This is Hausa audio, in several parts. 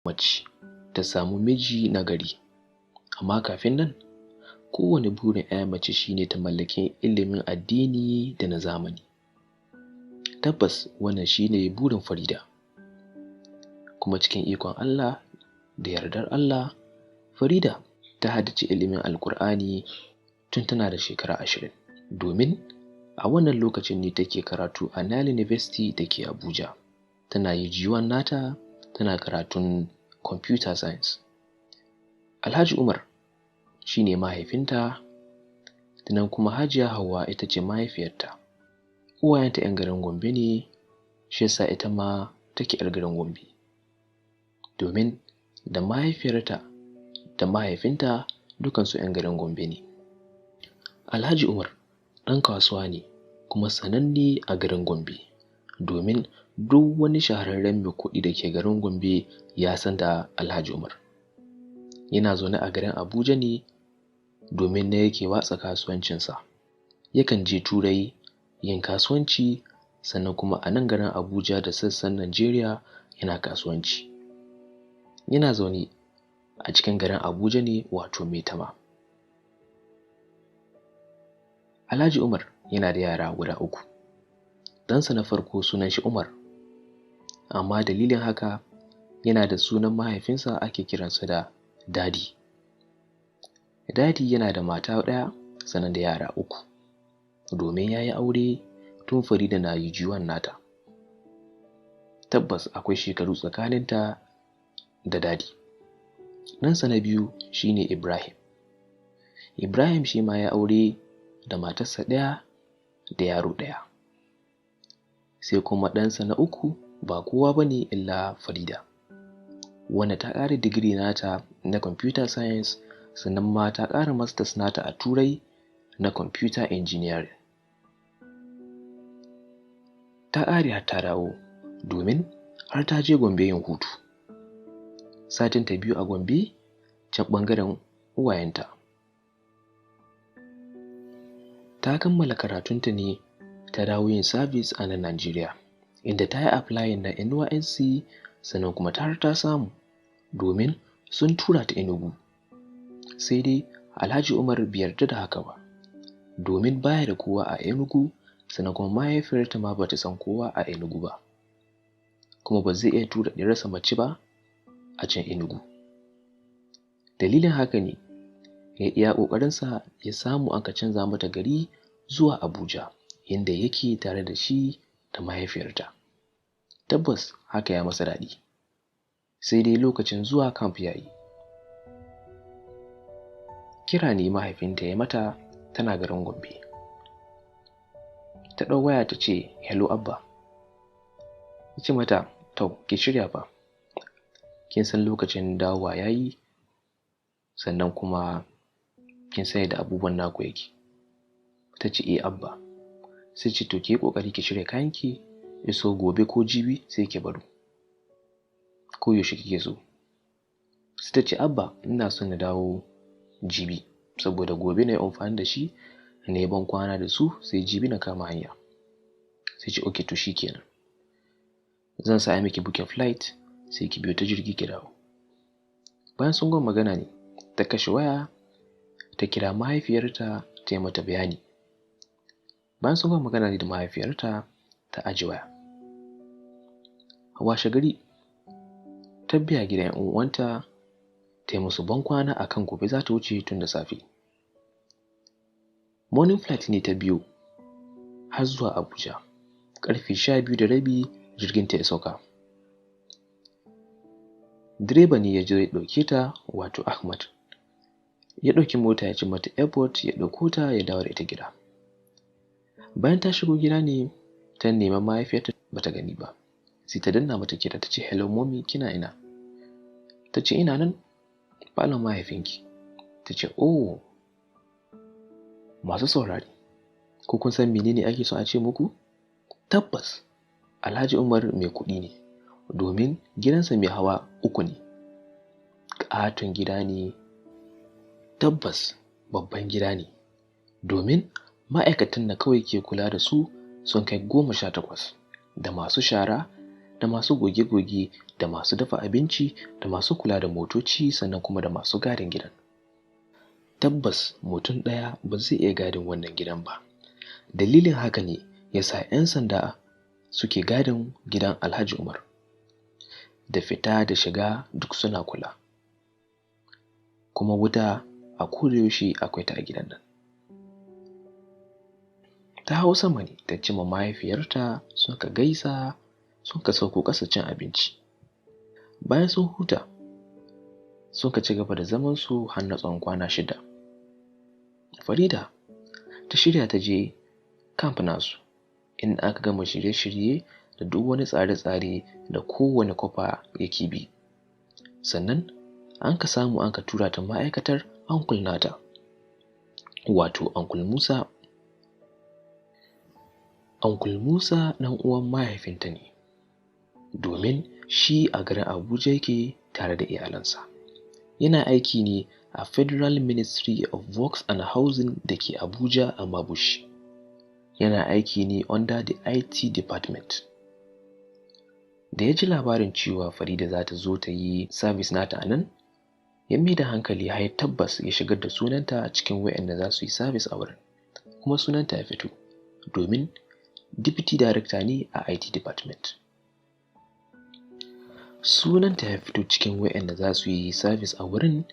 Mace ta samu miji na gari. Amma kafin nan, kowane burin 'ya mace shine ta mallaki ilimin addini da na zamani. Tabbas wannan shine burin Farida. Kuma cikin ikon Allah da yardar Allah, Farida ta haddace ilimin Alkur'ani tun tana da shekara 20, domin a wannan lokacin ne take karatu a Nile University da ke Abuja. Tana yi G1 nata, tana karatun Computer Science. Alhaji Umar shi ne mahaifinta, sannan kuma Hajiya Hauwa ita ce mahaifiyarta. Uwayenta 'yan garin Gombe ne, shi yasa ita ma take 'yar garin Gombe. Domin da mahaifiyarta da mahaifinta dukansu 'yan garin Gombe ne. Alhaji Umar ɗan kasuwa ne kuma sananne a garin Gombe, domin duk wani shahararren mai kuɗi da ke garin Gombe ya san da Alhaji Umar. Yana zaune a garin Abuja ne domin na yake watsa kasuwancinsa. Yakan je Turai yin kasuwanci, sannan kuma a nan garin Abuja da sassan Najeriya yana kasuwanci. Yana zaune a cikin garin Abuja ne, wato Maitama. Alhaji Umar yana da yara guda 3. Ɗansa na farko sunan shi Umar, amma dalilin haka yana da sunan mahaifinsa ake kiransa da Dadi. Dadi yana da mata ɗaya sannan da yara 3, domin ya yi aure tun Farida na yi G1 nata. Tabbas akwai shekaru tsakaninta da Dadi. Ɗansa na biyu shine Ibrahim. Ibrahim shi ma ya aure da matarsa ɗaya da yaro ɗaya. Sai kuma ɗansa na 3 ba kowa ba ne illa Farida, wanda ta ƙara digiri nata na Computer Science, sannan ma ta ƙara masters nata a Turai na Computer Engineering. Ta ƙare har ta dawo, domin har ta je Gombe yin hutu. Satin ta 2 a Gombe, can ɓangaren uwayenta. Ta kammala karatunta ne ta dawo yin service a nan Najeriya, inda ta yi applying na NYSC, sannan kuma ta har ta samu, domin sun tura ta Enugu. Sai dai Alhaji Umar bai yarda da haka ba, domin baya da kowa a Enugu, sannan kuma mahaifiyarta ma bata san kowa a Enugu ba, kuma ba zai iya tura ɗiyarsa mace ba a can Enugu. Dalilin haka ne ya iya ƙoƙarinsa ya samu aka canza mata gari zuwa Abuja, inda yake tare da shi da mahaifiyarta. Tabbas haka ya masa daɗi. Sai dai lokacin zuwa camp ya yi. Kira ne mahaifinta ya mata tana garin Gombe. Ta ɗau waya ta ce, Hello Abba. Ya ce mata, to ki shirya fa. Kin san lokacin dawowa ya yi, sannan kuma kin san yadda abubuwan naku yake. Ta ce, eh Abba. Sai ce, to ki yi ƙoƙari ki shirya kayanki, iso gobe ko jibi sai ki baro. Ko yaushe kike so. Sai ta ce, Abba, ina son na dawo jibi, saboda gobe na yi amfani da shi, na yi ban kwana da su, sai jibi na kama hanya. Sai ce, okay, to shikenan. Zan sa miki booking flight, sai ki biyo ta jirgi ki dawo. Bayan sun gama magana ne, ta kashe waya, ta kira mahaifiyarta ta yi mata bayani. Bayan sun gama magana ne da mahaifiyarta, ta aje waya. Washe gari, ta biya gidan 'yan uwanta, ta yi musu bankwana a kan gobe za ta wuce tun da safe. Morning flight ne ta biyo har zuwa Abuja. Karfe 12:30 jirgin ta ya sauka. Direba ne ya je ya ɗauke ta, wato Ahmad. Ya ɗauki mota ya ci mata airport, ya ɗauko ta ya dawo da ita gida. Bayan ta shigo gida ne ta nemi mahaifiyarta bata gani ba. Sai ta danna mata kira ta ce, Hello mommy, kina ina? Ta ce, ina nan falon mahaifinki. Ta ce, oh, masu saurari, ko kun san menene ake so a ce muku? Tabbas Alhaji Umar mai kuɗi ne, domin gidansa mai hawa 3 ne. Ƙaton gida ne, tabbas babban gida ne, domin ma'aikatan da kawai ke kula da su sun kai 18, da masu shara da masu goge-goge da masu dafa abinci da masu kula da motoci, sannan kuma da masu gadin gidan. Tabbas mutum ɗaya ba zai iya gadin wannan gidan ba. Dalilin haka ne ya sa 'yan sanda suke gadin gidan Alhaji Umar. Da fita da shiga duk suna kula. Kuma wuta a kodayaushe akwai ta a gidan nan. Ta hau sama ne ta cimma mahaifiyarta, suka gaisa, suka sauko ƙasa cin abinci. Bayan sun huta, suka ci gaba da zamansu har na tsawon kwana 6. Farida ta shirya ta je camp nasu, inda aka gama shirye-shirye da duk wani tsare-tsare da kowane corper yake bi. Sannan an ka samu an ka tura ta ma'aikatar uncle nata, wato Uncle Musa. Uncle Musa ɗan uwan mahaifinta ne, domin shi a garin Abuja yake tare da iyalansa. Yana aiki ne a Federal Ministry of Works and Housing da ke Abuja a Mabushi. Yana aiki ne under the IT department. Da ya ji labarin cewa Farida za ta zo ta yi service nata a nan, ya mai da hankali har tabbas ya shigar da sunanta cikin waɗanda za su yi service a wurin. Kuma sunanta ya fito, domin deputy director ne a IT department. Sunanta ya fito cikin waɗanda za su yi service a wurin.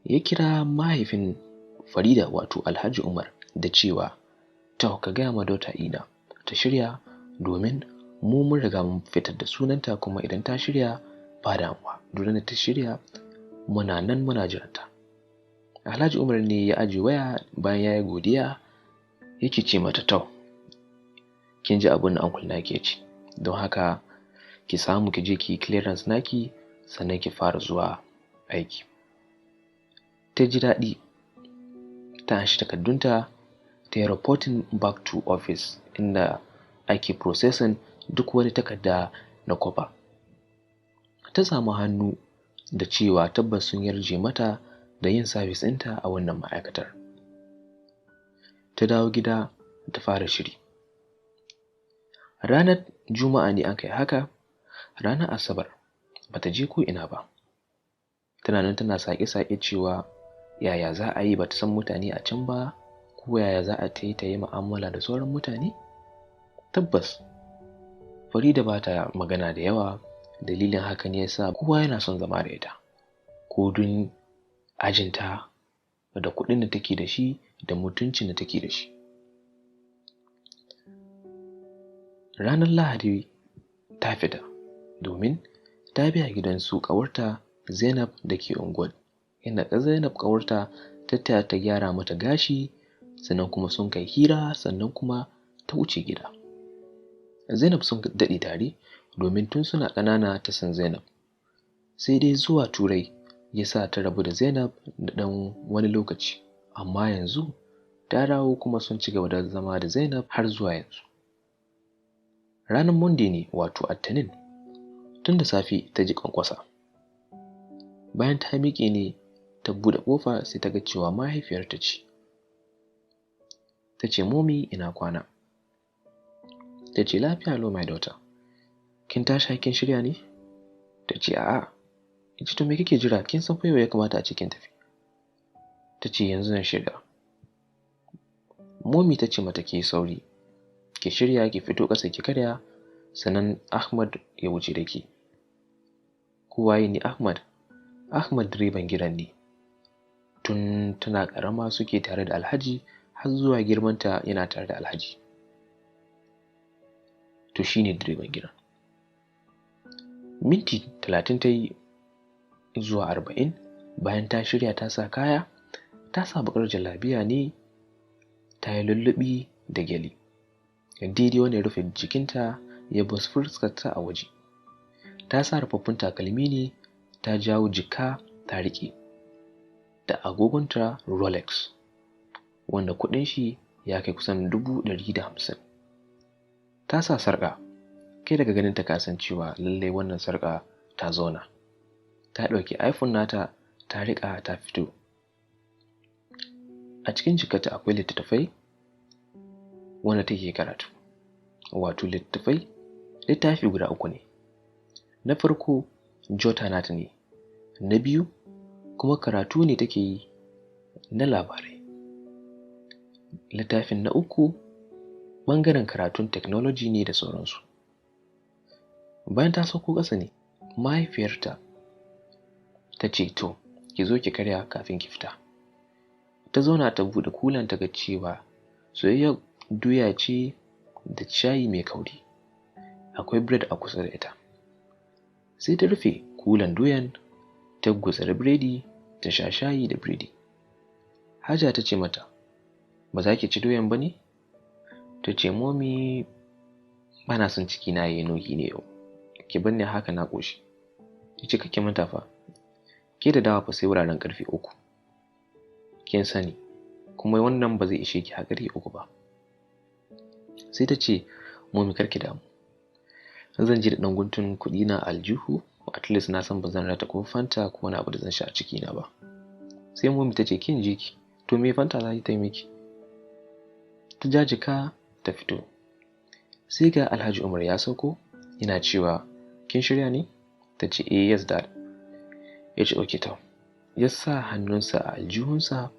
Ya kira mahaifin Farida, wato Alhaji Umar, da cewa, "To, ka gaya ma daughter ina ta shirya, domin mu mun riga mun fitar da sunanta, kuma idan ta shirya ba damuwa, duk da ta shirya muna nan muna jiranta." Alhaji Umar ne ya aje waya bayan ya yi godiya, yake ce mata, "To, kin ji abin da uncle naki ya ce, don haka ki samu ki je ki yi clearance naki, sannan ki fara zuwa aiki." Ta ji daɗi, ta anshi takardunta, ta yi reporting back to office inda ake processing duk wani takarda na corper. Ta samu hannu da cewa tabbas sun yarje mata da yin service ɗinta a wannan ma'aikatar. Ta dawo gida ta fara shiri. Ranar Juma'a ne aka yi haka, ranar Asabar ba ta je ko ina ba. Tana nan tana saƙe-saƙe cewa yaya za a yi, ba ta san mutane a can ba, ko yaya za a ta yi ta yi mu'amala da sauran mutane. Tabbas Farida ba ta magana da yawa, dalilin haka ne ya sa kowa yana son zama da ita, ko don ajinta da kuɗin da take da shi da mutuncin da take da shi. Ranar Lahadi ta fita domin ta biya gidan su ƙawarta Zainab da ke unguwar, inda Zainab ƙawarta ta taya ta gyara mata gashi, sannan kuma sun kai hira, sannan kuma ta wuce gida. Zainab sun daɗe tare domin tun suna ƙanana ta san Zainab. Sai dai zuwa Turai ya sa ta rabu da Zainab da ɗan wani lokaci, amma yanzu ta dawo kuma sun ci gaba da zama da Zainab har zuwa yanzu. Ranar Monday ne, wato Attanin, tun da safe ta ji ƙwanƙwasa. Bayan ta miƙe ne ta buɗe ƙofa, sai ta ga cewa mahaifiyarta ce. Ta ce, "Mommy, ina kwana?" Ta ce, "Lafiya lau, my daughter. Kin tashi kin shirya ne?" Ta ce, "A'a." Ce, "To, me kike jira? Kin san fa yau ya kamata a ce kin tafi." Ta ce, "Yanzu zan shirya." Mommy ta ce mata, "Ki sauri ki shirya, ki fito ƙasa ki karya, sannan Ahmad ya wuce da ke." Ko waye ne Ahmad? Ahmad direban gidan ne. Tun tana ƙarama suke tare da Alhaji, har zuwa girmanta yana tare da Alhaji. To, shi ne direban gidan. Minti 30 ta yi zuwa 40 bayan ta shirya ta sa kaya, ta sa baƙar jallabiya ne, ta yi lulluɓi da gyale. Daidai wanda ya rufe jikinta ya bar fuskarta a waje. Ta sa rufaffun takalmi ne, ta jawo jaka ta riƙe, da agogonta Rolex, wanda kuɗin shi ya kai kusan 150,000. Ta sa sarƙa, kai daga ganin ta kasan cewa lallai wannan sarƙa ta zauna. Ta ɗauki iPhone nata ta riƙa ta fito. A cikin jikarta akwai littattafai wanda take karatu, wato littattafai littafi guda 3 ne. Na farko, jota nata ne. Na biyu, kuma karatu ne take yi na labarai. Littafin na uku, ɓangaren karatun technology ne da sauransu. Bayan ta sauko ƙasa ne, mahaifiyarta ta ce, "To, ki zo ki karya kafin ki fita." Ta zauna ta buɗe kulan ta ga cewa soyayyar doya ce da shayi mai kauri. Akwai bread a kusa da ita. Sai ta rufe kulan doyan, ta gutsuri biredi, ta sha shayi da biredi. Hajiya ta ce mata, "Ba za ki ci doyan ba ne?" Ta ce, "Mommy, ba na son ciki na yayi nauyi ne yau. Ki bar ni haka na ƙoshi." Ta ce, "Kar ki manta fa, ke da dawa fa sai wuraren 3:00. Kin sani, kuma wannan ba zai ishe ki har 3:00 ba." Sai ta ce, "Mommy, kar ki damu. Zan je da ɗan guntun kuɗi na aljihu, at least na san ba zan rata ko Fanta ko wani abu da zan sha a cikina ba." Sai mommy ta ce, "Kin ji ki, to me Fanta za ta yi miki?" Ta ja jaka ta fito. Sai ga Alhaji Umar ya sauko yana cewa, "Kin shirya ne?" Ta ce, "Eh, yes dad." Ya ce, "Okay to." Ya sa hannunsa a aljihunsa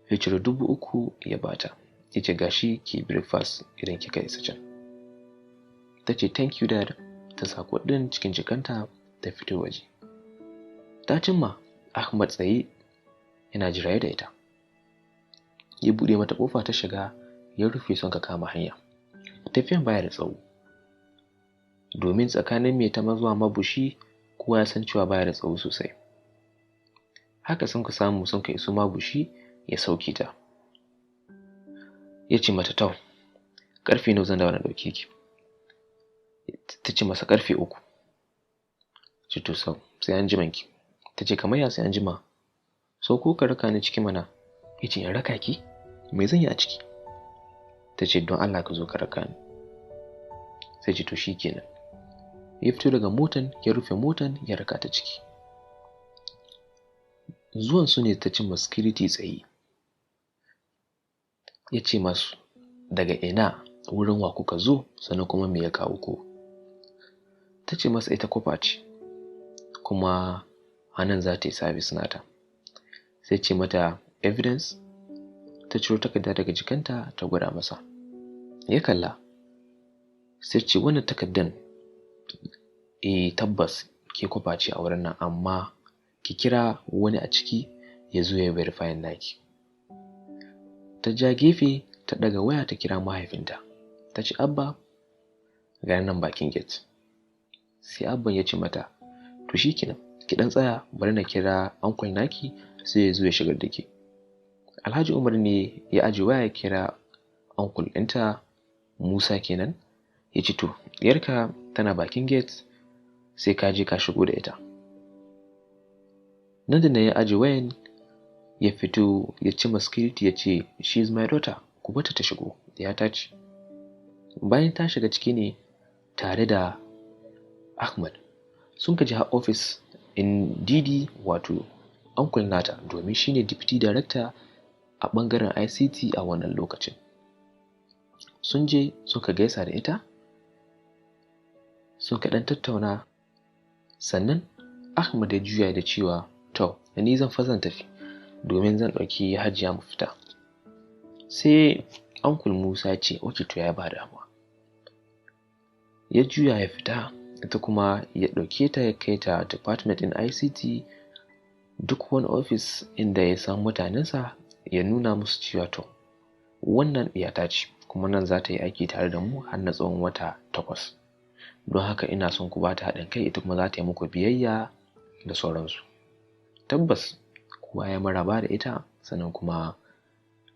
ya cire 3,000 ya bata. Ya ce, "Gashi ki breakfast idan kika isa can." Ta ce, "Thank you dad." Ta sa kuɗin cikin jakanta ta fito waje. Ta cimma Ahmad tsaye yana jiraye da ita. Ya buɗe mata ƙofa ta shiga, ya rufe son ka kama hanya. Tafiyan baya da tsawo. Domin tsakanin Maitama zuwa Mabushi kowa ya san cewa baya da tsawo sosai. Haka sun ka samu sun ka iso Mabushi ya sauke ta. Ya ce mata, "Tau, ƙarfe nawa zan dawo na ɗauke ki?" Ta ce masa, "3:00." Ce, "To sau, sai an jima ki." Ta ce, "Kamar ya sai an jima? Sauko ka raka ni ciki mana." Ya ce, "In raka ki? Me zan yi a ciki?" Ta ce, "Don Allah ka zo ka raka ni." Sai ce, "To shi kenan." Ya fito daga motan, ya rufe motan, ya raka ta ciki. Zuwan su ne ta cimma security tsaye. Ya ce masu, "Daga ina, wurin wa kuka zo, sannan kuma me ya kawo ku?" Ta ce masa ita corper ce, kuma a nan za ta yi service nata. Sai ce mata, "Evidence?" Ta ciro takarda daga jikanta ta gwada masa. Ya kalla. Sai ce, "Wannan takardan, eh tabbas ke corper ce a wurin nan, amma ki kira wani a ciki ya zo ya verify naki." Ta ja gefe ta ɗaga waya ta kira mahaifinta. Ta ce, "Abba, ga nan bakin gate." Sai Abban ya ce mata, "To shi kenan, ki ɗan tsaya bari na kira uncle naki sai ya zo ya shigar da ke." Alhaji Umar ne ya aje waya ya kira uncle ɗinta, Musa kenan. Ya ce, "To, ɗiyarka tana bakin gate, sai ka je ka shigo da ita." Nan da nan ya aje wayan ya fito ya ce ma security, ya ce, "She is my daughter, ku bata ta shigo, ɗiyata ce." Bayan ta shiga ciki ne tare da Ahmad sun ka je har office in Didi, wato uncle nata, domin shine deputy director a ɓangaren ICT a wannan lokacin. Sun je suka gaisa da ita, sun ka ɗan tattauna, sannan Ahmad ya juya da cewa, "To, ni zan fa zan tafi domin zan ɗauki Hajiya mu fita." Sai Uncle Musa ya ce, "Okay, to ya ba damuwa." Ya juya ya fita, ita kuma ya ɗauke ta ya kai ta department ɗin ICT, duk wani office inda ya san mutanensa ya nuna musu cewa, to, wannan ɗiyata ce kuma nan za ta yi aiki tare da mu har na tsawon wata 8. Don haka ina son ku ba ta haɗin kai, ita kuma za ta yi muku biyayya da sauransu. Tabbas kowa ya maraba da ita, sannan kuma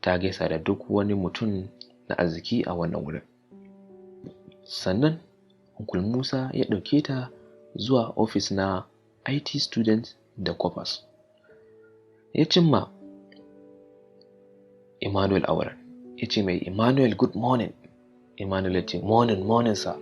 ta gaisa da duk wani mutum na arziki a wannan wurin. Sannan Uncle Musa ya ɗauke ta zuwa ofis na IT student da corpers. Ya cimma Emmanuel a wurin. Ya ce mai, "Emmanuel, good morning." Emmanuel ya ce, "Morning, morning sir."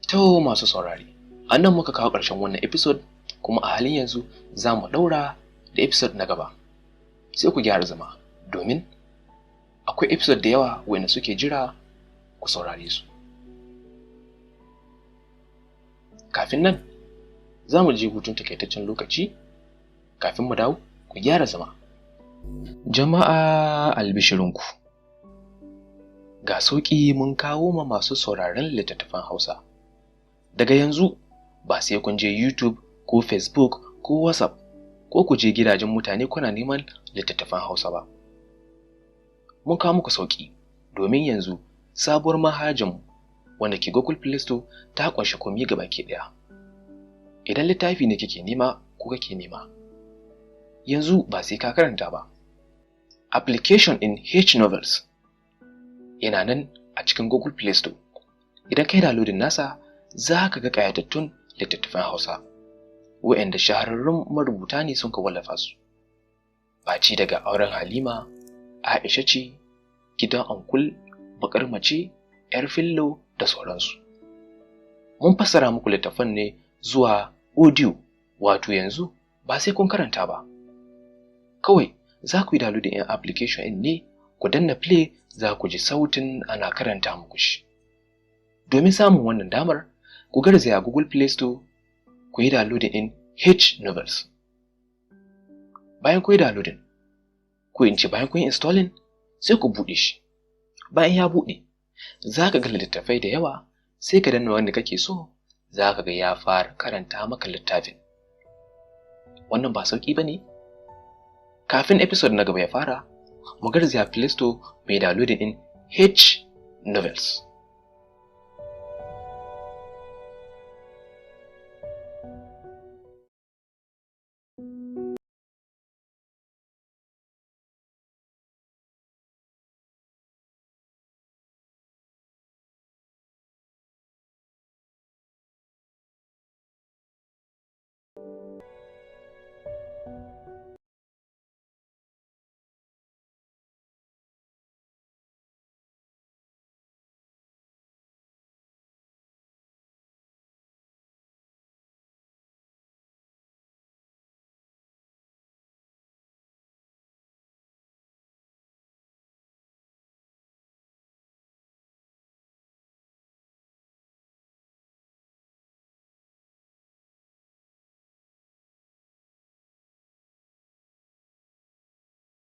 To masu saurari, a nan muka kawo ƙarshen wannan episode, kuma a halin yanzu za mu ɗaura da episode na gaba. Sai ku gyara zama domin Akwai episode da yawa wanda suke jira ku saurare su. Kafin nan, za mu je hutun takaitaccen lokaci, kafin mu dawo, ku gyara zama. Jama'a, albishirinku. Ga sauƙi mun kawo ma masu sauraron littattafan Hausa. Daga yanzu ba sai kun je YouTube ko Facebook ko WhatsApp ko ku je gidajen mutane kuna neman littattafan Hausa ba. Mun kawo muku sauƙi domin yanzu sabuwar manhajarmu wanda ke Google Play Store ta ƙunshi komai gabaki ɗaya. Idan littafi ne kike nema ko kake nema, yanzu ba sai ka karanta ba. Application ɗin H Novels yana nan a cikin Google Play Store. Idan kai downloading nasa, za ka ga ƙayatattun littattafan Hausa, waɗanda shahararrun marubuta ne sun ka wallafa su. Baci daga Auren Halima, Aisha ce, Gidan Ankul, Bakar Mace, 'Yar Fillo da sauransu. Mun fassara muku littattafan ne zuwa audio, wato yanzu ba sai kun karanta ba. Kawai za ku yi downloading ɗin application ɗin ne, ku danna play, za ku ji sautin ana karanta muku shi. Domin samun wannan damar, ku garzaya Google Play Store ku yi downloading ɗin H Novels. Bayan ku yi downloading, ko in ce bayan kun yi installing, sai ku buɗe shi. Bayan ya buɗe, za ka ga littattafai da yawa, sai ka danna wanda kake so, za ka ga ya fara karanta maka littafin. Wannan ba sauƙi ba ne? Kafin episode na gaba ya fara, mu garzaya Play Store mai downloading ɗin H Novels.